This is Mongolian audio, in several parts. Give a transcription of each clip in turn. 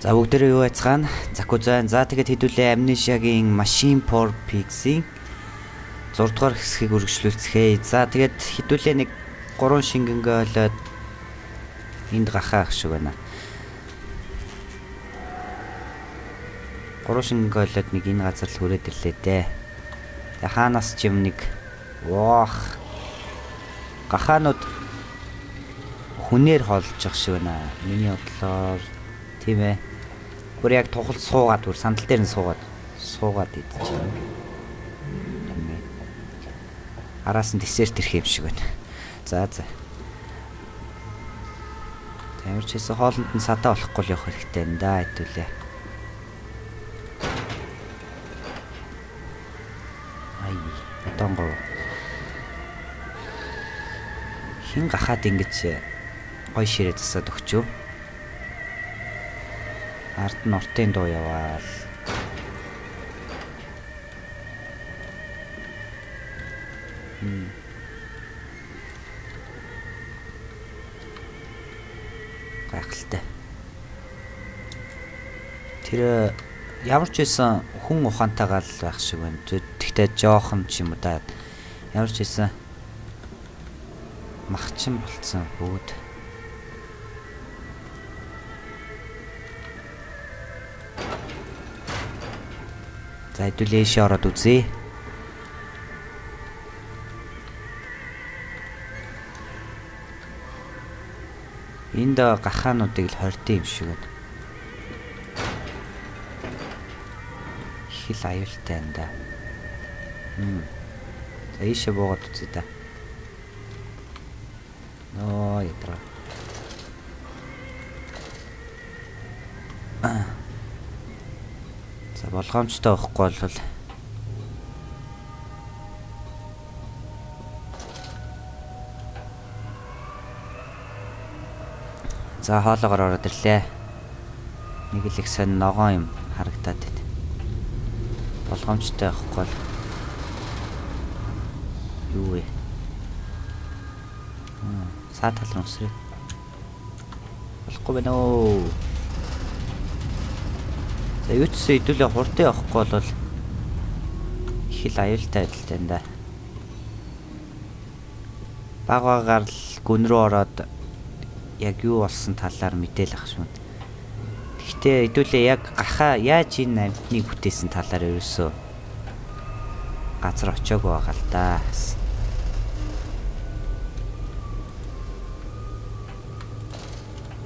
За бүгдээрээ юу айцгаана? Закузайн. За тэгээд хэдүүлээ Amnesia-гийн Machine for Pigs-ийн 6 дугаар хэсгийг үргэлжлүүлцгээе. За тэгээд хэдүүлээ нэг 3 шингэнгээ олоод энд гахаа ах шиг байна. 3 шингэнгээ олоод нэг энэ газар л хүрээд ирлээ дээ. Тэгээ хаанаас ч юм нэг воох гахаанууд хүнээр хоолж явах шиг байна. Миний бодлоор тийм ээ. Бүр яг тухал суугаад бүр сандал дээр нь суугаад идчихэв. Араас нь десерт ирэх юм шиг байна. За за. Ямар ч хэсэг хоолнд нь садаа болохгүй л явах хэрэгтэй юм да хэдүүлээ. Ай, одонгоо. Хин гахаад ингэж гой ширээ засаад өгчөө. Ард нь уртын дуу яваал. Гайхалтай. Тэр ямар ч байсан хүн ухаантайгаа л байх шиг байна. Тэгтээ жоохон ч юм уу да. Ямар ч байсан махчин болцсон бүгд. За хэдүүлээ ийшээ ороод үзье. Энд гахаануудыг л хордсон юм шиг байна. Их л аюултай юм да. За ийшээ буугаад үзье да. Ноо ядраа. За болгоомжтой байхгүй бол за хоолоогоор ороод ирлээ. Нэг л их сонь ногоон юм харагдаад байна. Болгоомжтой байхгүй бол юу вэ? Саа тал руу өсрөө. Болохгүй байна оо. За юу ч гэсэн хэдүүлээ хурдан явахгүй бол их л аюултай байдалтай юм да. Баг багаар л гүн рүү ороод яг юу болсон талаар мэдээл ах шүүн. Гэхдээ хэдүүлээ яг гахаа яаж энэ амьтныг бүтээсэн талаар ерөөсөө газар очиагүй байгаа л да.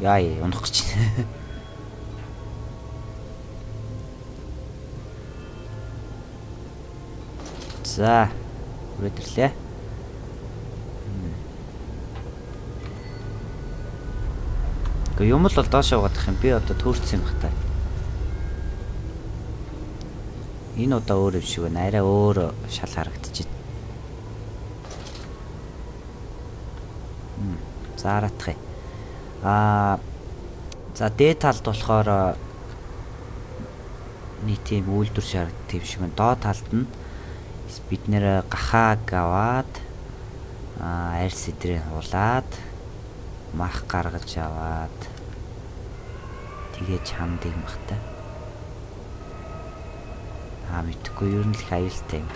Яа, унах гэж байна. За, хүрээд ирлээ. Гэхдээ юм л бол доош яваадах юм. Би одоо төөрцсөн юм бах та. Энэ удаа өөр юм шиг байна. Арай өөр шал харагдчихэв. За хараадах юм. Аа за дээд талд болохоор нэг тийм үйлдвэр шаарддаг юм шиг байна. Доод талд нь бид нэр гахааг аваад арьс эдрийг хулаад мах гаргаж аваад тэгээ чамдыг махтай. Аа мэдхгүй ер нь л их аюултай юм.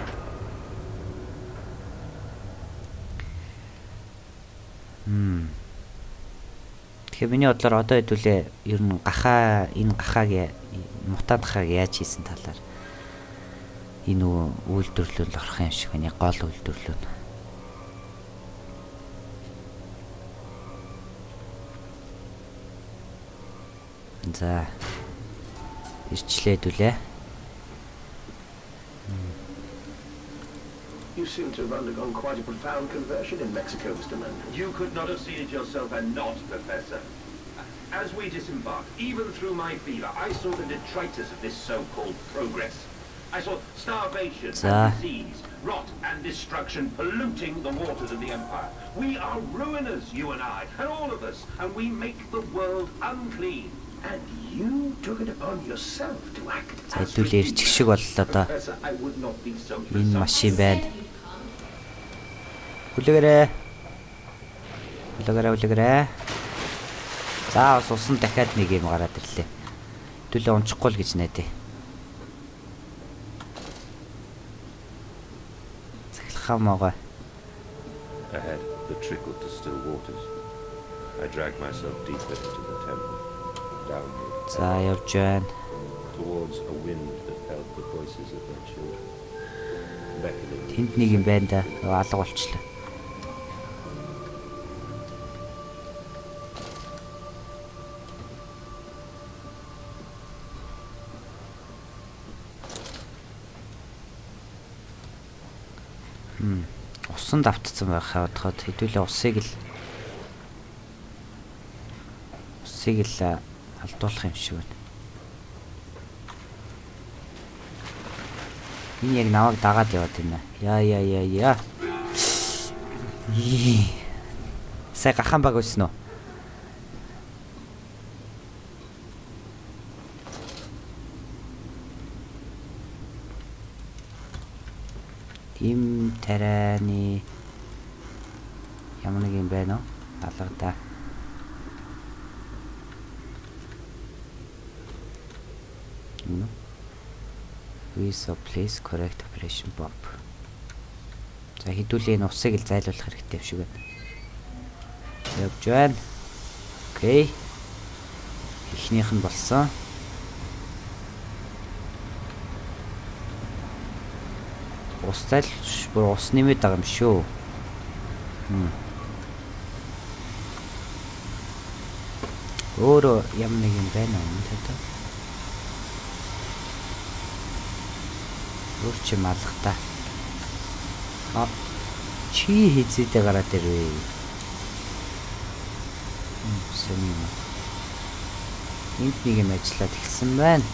Тэгэхээр миний бодлоор одоо хэдүүлээ ер нь гахаа энэ гахааг мутант гахааг яаж хийсэн талаар энэ үйлдвэрлэл орох юм шиг байна. Гол үйлдвэрлэл. За ирчлээ хэдүүлээ. You seem to have undergone quite a profound conversion in Mexico, Mr. Mann. You could not have seen it yourself and not, Professor. As we disembarked, even through my fever, I saw the detritus of this so-called progress. I saw starvation and disease, rot and destruction polluting the waters of the empire. We are ruiners, you and I, and all of us, and we make the world unclean. And you took it upon yourself to act as хэдүүлээ ирчих шиг боллоо доо. Энэ машин байна. Хүлээгээрэй. Хүлээгээрэй, хүлээгээрэй. За бас усан дахиад нэг юм гараад ирлээ. Хэдүүлээ унчихгүй л гэж найдаа. Цахилгаан могой. Ahead, the trickle to still waters. I dragged myself deeper into the temple. Downward. За явж байна. Towards a wind that held the voices of my children. Beckoning. Тэнд нэг юм байна да. Алга болчлоо. Усан давтцсан байх хавдахад хэдүүлээ усыг л алдуулах юм шиг байна. Энэ яг намайг дагаад яваад байна. Яа яа яа яа. Сая гахаан баг өснө үү? Тийм тарианы ямар нэг юм байна уу? Алгадаа. No. We saw place correct operation pump. За хэдүүлээ энэ усыг л зайлуулах хэрэгтэй юм шиг байна. Явж байна. Окей. Эхнийх нь болсон. Ус зайлж бүр ус нэмээд байгаа юм шүү. Өөрөө ямар нэг юм байна уу тэ? Өөр чи малгата. А чи хийзэдэ гараад ирвэ. Сэм юм. Энд нэг юм ажиллаад эхэлсэн байна.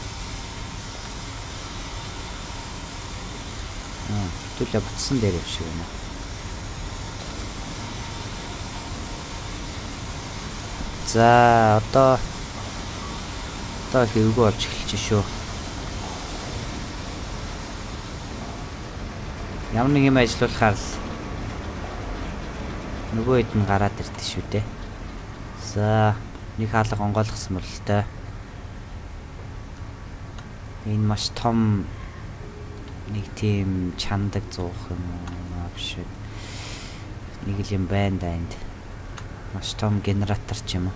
Хэдүүлээ буцсан дээр юм шиг байна. За одоо хэвгүй болж эхэлж шүү. Ямар нэг юм ажиллуулахаар л нөгөө хэд нь гараад ирдэ шүү дээ. За нэг хаалга онгойлгосон бололтой. Энэ маш том нэг тийм чандаг зуух юм уу биш. Нэг л юм байна да энд. Маш том генератор ч юм уу.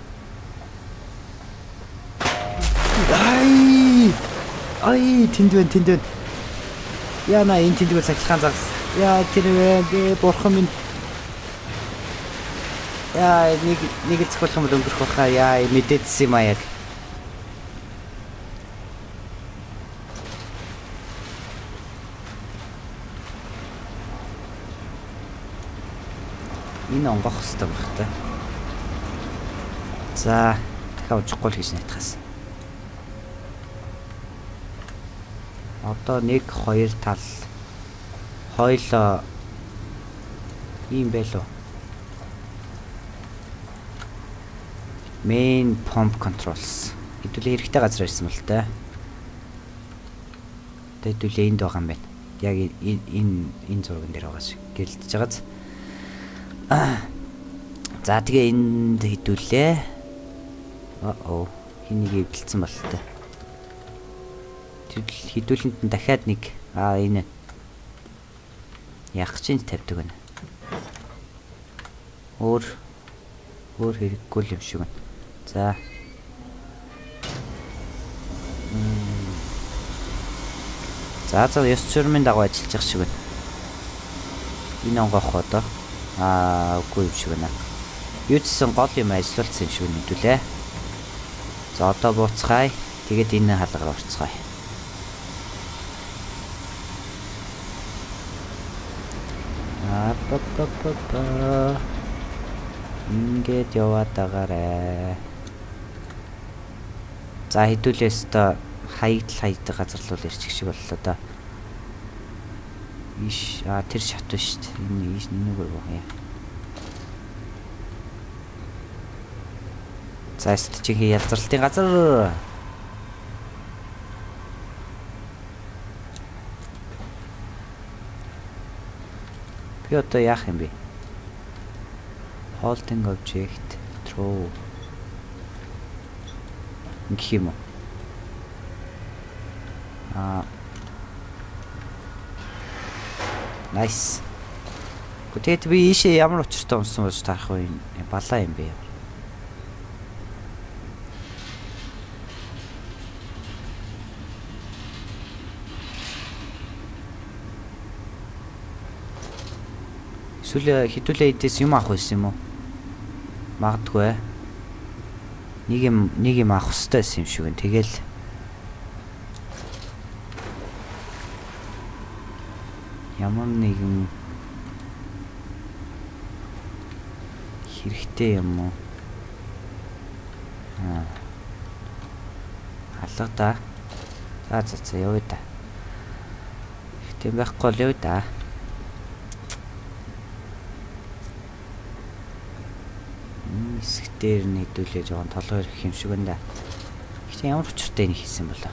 Ай! Ай, тэнд байна, тэнд байна. Яа на энэ тэндгүү цахилгаан загас. Яа тэр вэ? Бурхан минь. Яа нэг л цохиулах юм бол өнгөрөх байхаа. Яа мэдээдсэн юм а яг. Энэ онгох хэвээр байх та. За дахиад ужихгүй л гэж найтхаас. Одоо 1 2 тал хоёлоо ийм байлоо. Main pump controls. Хэдүүлээ хэрэгтэй газар ирсэн бол та. Одоо хэдүүлээ энд байгаа юм байна. Яг энэ зурган дээр байгаа шиг гэрэлтэж байгааз. За тэгээ энд хэдүүлээ. Аа хин нэг эвдэлсэн болтой. Хэдүүлэнд нь дахиад нэг энэ яг чинь тавьдаг байна. Өөр хэрэггүй юм шиг байна. За. За за ёс журмын дагуу ажиллаж явах шиг байна. Энэ онгоох одоо. Үгүй юм шиг байна. Юу ч гэсэн гол юм ажиллуулсан юм шиг мэдүүлээ. За одоо бууцгаая. Тэгээд энэ хаалгаар орцгоё. Па. Ингээд яваад байгаарэ. За хэдүүлээ өстой хаягдал газар руу ирчих шиг боллоо да. Иш тэр шат биш шүү дээ. Энэ иш нүгэр боо яа. За өстой чи ялзралтын газар. Би одоо яах юм бэ? Holding object throw гэх юм уу? Аа. Nice. Тэгээд би ийшээ ямар учиртай унсан болж таарах вэ? Балаа юм бэ. Эсвэл хідүүлээ эдээс юм авах байсан юм уу? Магадгүй. Нэг юм авах хэрэгтэй байсан юм шиг байна. Тэгэл ямар нэгэн хэрэгтэй юм уу? Аа. Алга да. За за за явъя да. Хэрэгтэй байхгүй л явъя да. Хэсэг дээр нь хэдүүлээ жоохон толгой ирэх юм шиг байна да. Гэхдээ ямар учиртай энийг хийсэн болоо?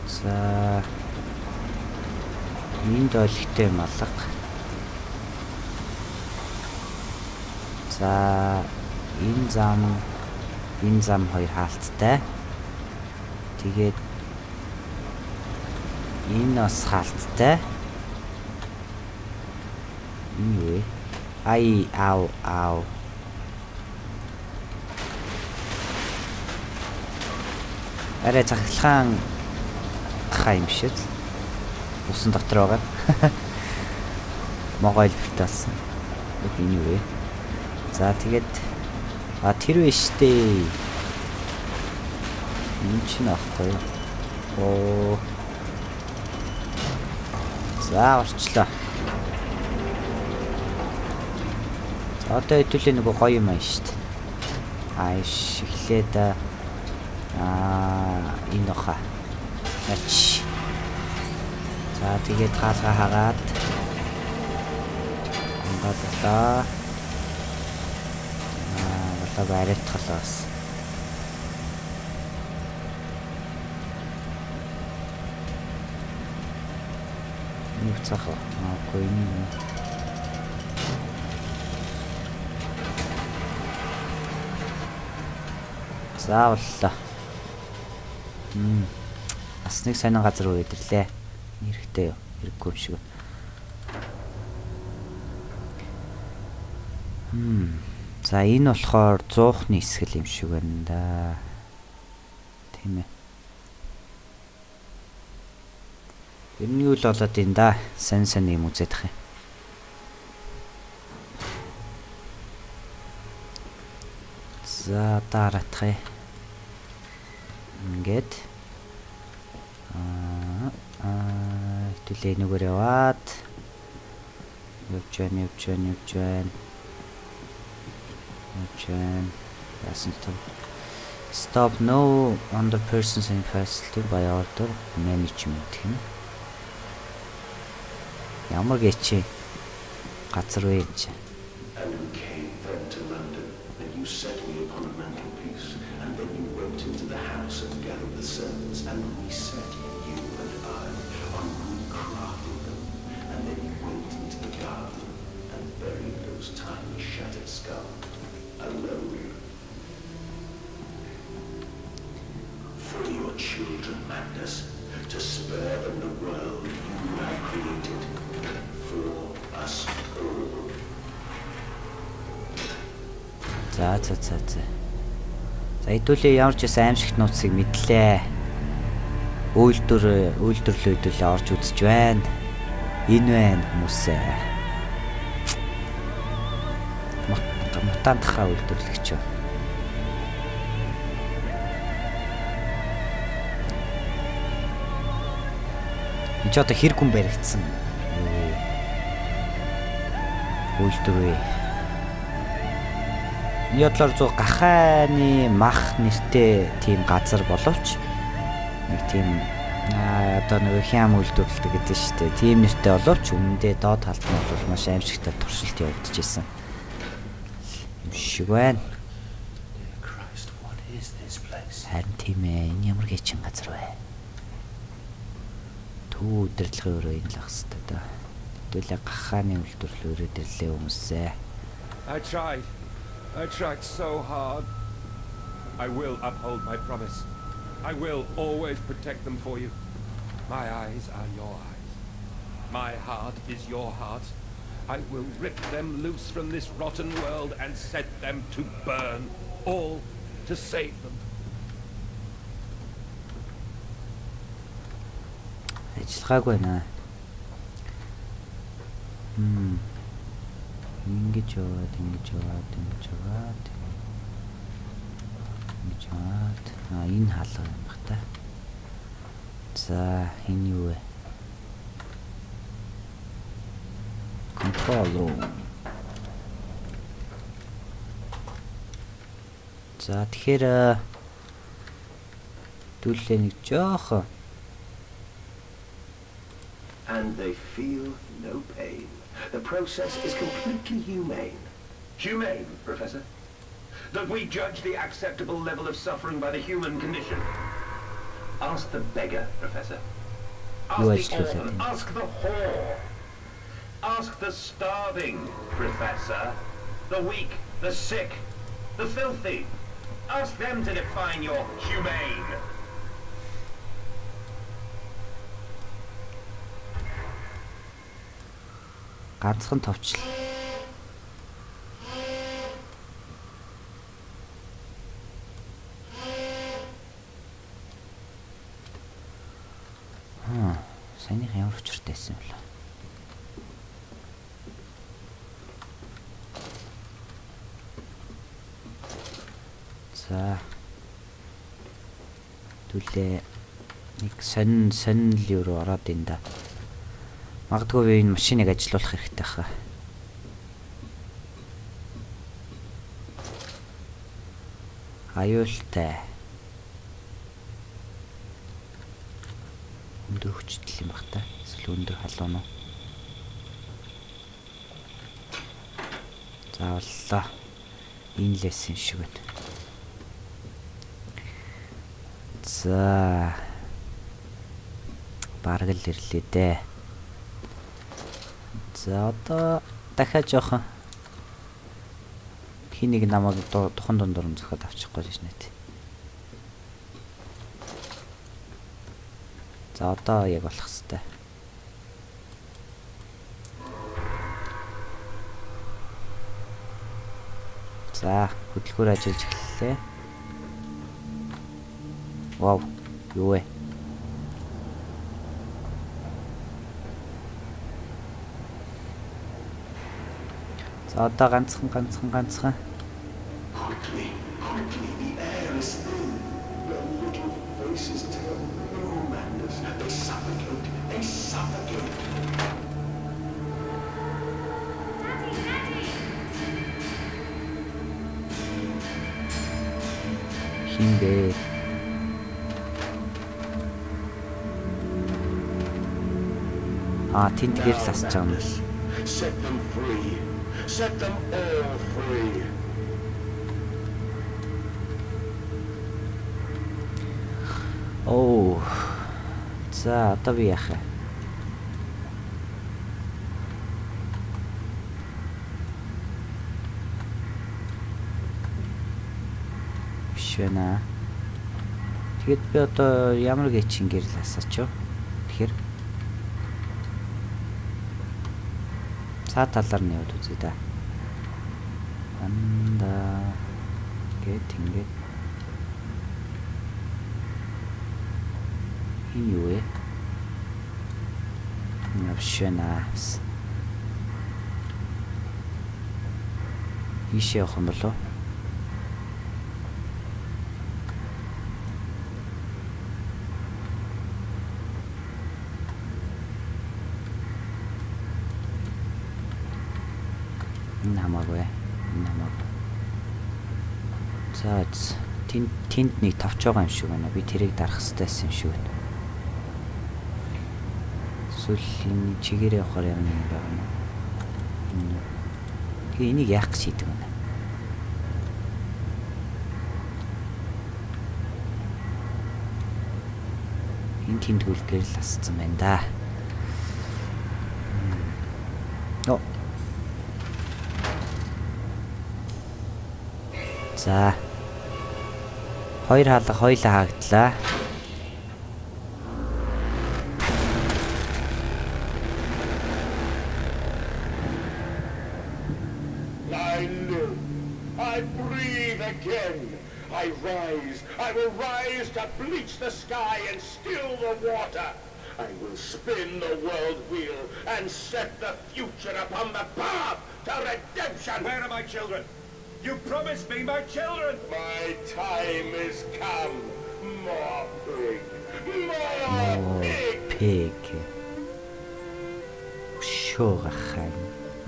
За энд ойлгохтой юм алга. За энэ зам хоёр хаалттай. Тэгээд энэ бас хаалттай. Энэ юу вэ? Ай ау ау. Арай цахилгаан хаа юм шиг. Усан дотор байгаа. Могойл битаасан. Энэ юу вэ? За тэгээд а тэр вэ штэ. Энэ чинь аахгүй. Оо. За орчлоо. За одоо хэдүүлээ нөгөө гоё юм аа штэ. Ааш эхлээд аа энэ баха. Ач. За тэгээд хаалга хагаад ангаалаа. Аа болоо барайтгалаа бас. Нэг цаах. Аа үгүй энэ. За боллоо. Бас нэг сонин газар руу идэрлээ. Хэрэгтэй юу? Хэрэггүй юм шиг. За энэ болохоор 100-ны хэсэг юм шиг байна да. Тийм ээ. Ер нь юу л болоод энэ да. Сайн сайн юм үзээд тах юм. За дараатах юм. Ингээд хэвлээ нүгээр яваад явж байна. Яасан ч stop no under persons in facility by order management гэнэ. Ямар гэчээ газар вэ энэ чинь. And we came then to London, and you set me upon a mantelpiece, and then you went into the house and gathered the servants, and we set you and I on recrafting them, and then you went into the garden and buried those tiny shattered skulls alone. For your children, Magnus, to spare them the world you have created for us all. За за за за. За хэдүүлээ ямар ч байсан аимшигт нууцыг мэдлээ. Үйлдвэрлэлөө хэдүүлээ орж үзэж байна. Энэ байна хүмүүсээ. Мутантхаа үйлдвэрлэгч юу. Энд ч одоо хэр гүн баригдсан үйлдвэр вэ? Миний бодлоор зөв гахааны мах нэртэй тийм газар боловч нэг тийм одоо нэг хям үйлдвэрлэдэг гэдэг нь шүү дээ. Тийм нэртэй боловч өмнөдөө доод талд нь бол маш аимшигтай туршилт явагдчихсэн юм шиг байна. Харин тийм ээ, энэ ямар гэчин газар вэ? Төв удирдлагын өрөө энэ л ах хэвээр да. Хэдүүлээ гахааны үйлдвэрлэл өрөөд ирлээ хүмүүсээ. I tried so hard. I will uphold my promise. I will always protect them for you. My eyes are your eyes. My heart is your heart. I will rip them loose from this rotten world and set them to burn, all to save them. Ажиллагаагүй наа. Ингэж яваад, ингэж яваад, ингэж яваад. Ингэж яваад. Аа, энэ хаалга юм бах та. За, энэ юу вэ? Control room. За, тэгэхээр дүүлээ нэг жоох. And they feel no pain. The process is completely humane. Humane, Professor? That we judge the acceptable level of suffering by the human condition. Ask the beggar, Professor. Ask the orphan. Ask the whore. Ask the starving, Professor. The weak, the sick, the filthy. Ask them to define your humane. Ганцхан товчлол. Аа, саяных ямар учиртай байсан юм бэ? За. Түлээ нэг сонин сонин л юу руу ороод ин да. Магадгүй би энэ машиныг ажилуулах хэрэгтэй хаа. Аюултай. Өндөр хүчтэй юм бах та. Эсвэл өндөр халуун уу? За боллоо. Энэ л байсан юм шиг байна. За. Бараг л ирлээ дээ. За одоо дахиад жоохон хин нэг намайг духан дундуур нь зөхиод авчихгүй л шнэ. За одоо яг болох хэвээр. За хөдөлгөөр ажиллаж эхэллээ. Вау, юу вэ? За одоо ганцхан ганцхан ганцхан. Quickly, quickly, the air is thin. Their little faces tell no madness. They suffocate, they suffocate. Daddy, Daddy. Хин бэ? Аа, тэнд гэрэл асч байгаа юм. Set them free. Set them all free. Оо. За, одоо би яах вэ? Биш байна. Тэгэд би одоо ямар гэчин гэрэл асаач юу? Тэгэхээр цаа талаар нь яваад үзье да. Анда гэт ингээд энэ юу вэ? Навшна. Ийшээ явах юм болов уу? Энэ хамаагүй. Энэ хамаагүй. За тэнд нэг тавч байгаа юм шиг байна. Би тэрийг дарах хэрэгтэй байсан юм шиг байна. Эсвэл энэ чигээрээ явахаар ямар нэг юм байгаа юм. Тэгээ энийг яах гэж хийдэг вэ? Энэ тэмдгүүл гэрэл асцсан байна да. Оо. За. Хоёр хаалга хоёлаа хаагдлаа. I live. I breathe again. I rise. I will rise to bleach the sky and still the water. I will spin the world wheel and set the future upon the path to redemption. Where are my children? You promised me my children! My time is come. More pig. More pig. Pig. Шөө гахаа.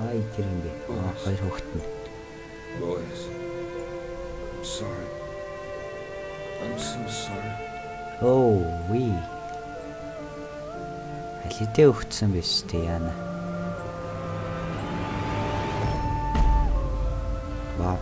Ай тэр юм бэ. Хоёр хүүхэд нь. Boys. I'm sorry. I'm so sorry. Oh, we. Аль хэдийн өгцсөн биш үү яана. Вау.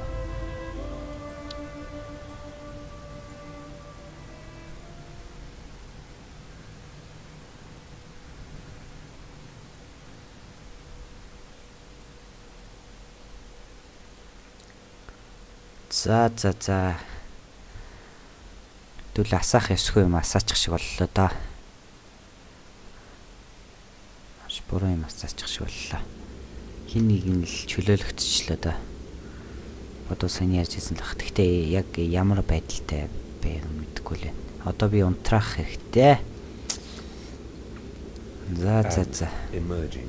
За за за. Тэгвэл асаах ёсгүй юм асаачих шиг боллоо да. Маш буруу юм асаачих шиг боллоо. Хин нэг нь л чөлөөлөгдчихлөө да. Одоо сайн ярьж ирсэн л ах. Гэхдээ яг ямар байдалтай байг мэдэхгүй л байна. Одоо би унтраах хэрэгтэй. За за за. Emerging,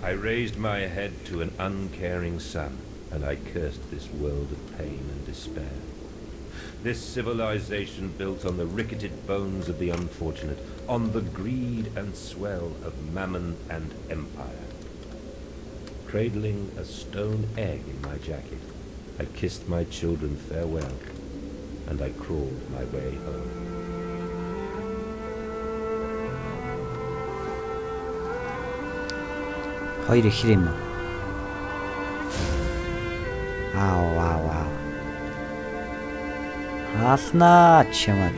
I raised my head to an uncaring sun, and I cursed this world of pain and despair. This civilization built on the ricketed bones of the unfortunate, on the greed and swell of mammon and empire. Cradling a stone egg in my jacket, I kissed my children farewell, and I crawled my way home. Хоёр ихэр юм уу? Аа вау вау. Алнаа чамаг.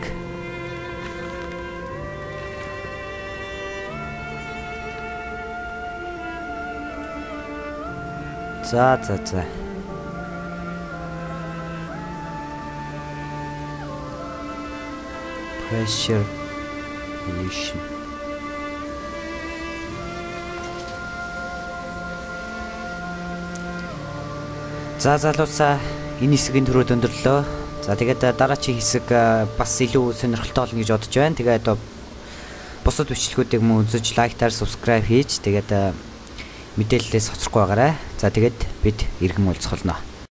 За за за. Pressure pollution. За залуусаа энэ хэсгийн түрүүд өндөрлөө. За тэгээд дараагийн хэсэг бас илүү сонирхолтой болно гэж бодож байна. Тэгээд одоо бусад бичлэгүүдийг мөн үзэж лайктаар subscribe хийж тэгээд мэдээллээс хоцрохгүй байгаарай. За тэгээд бид иргэн уулзах болно.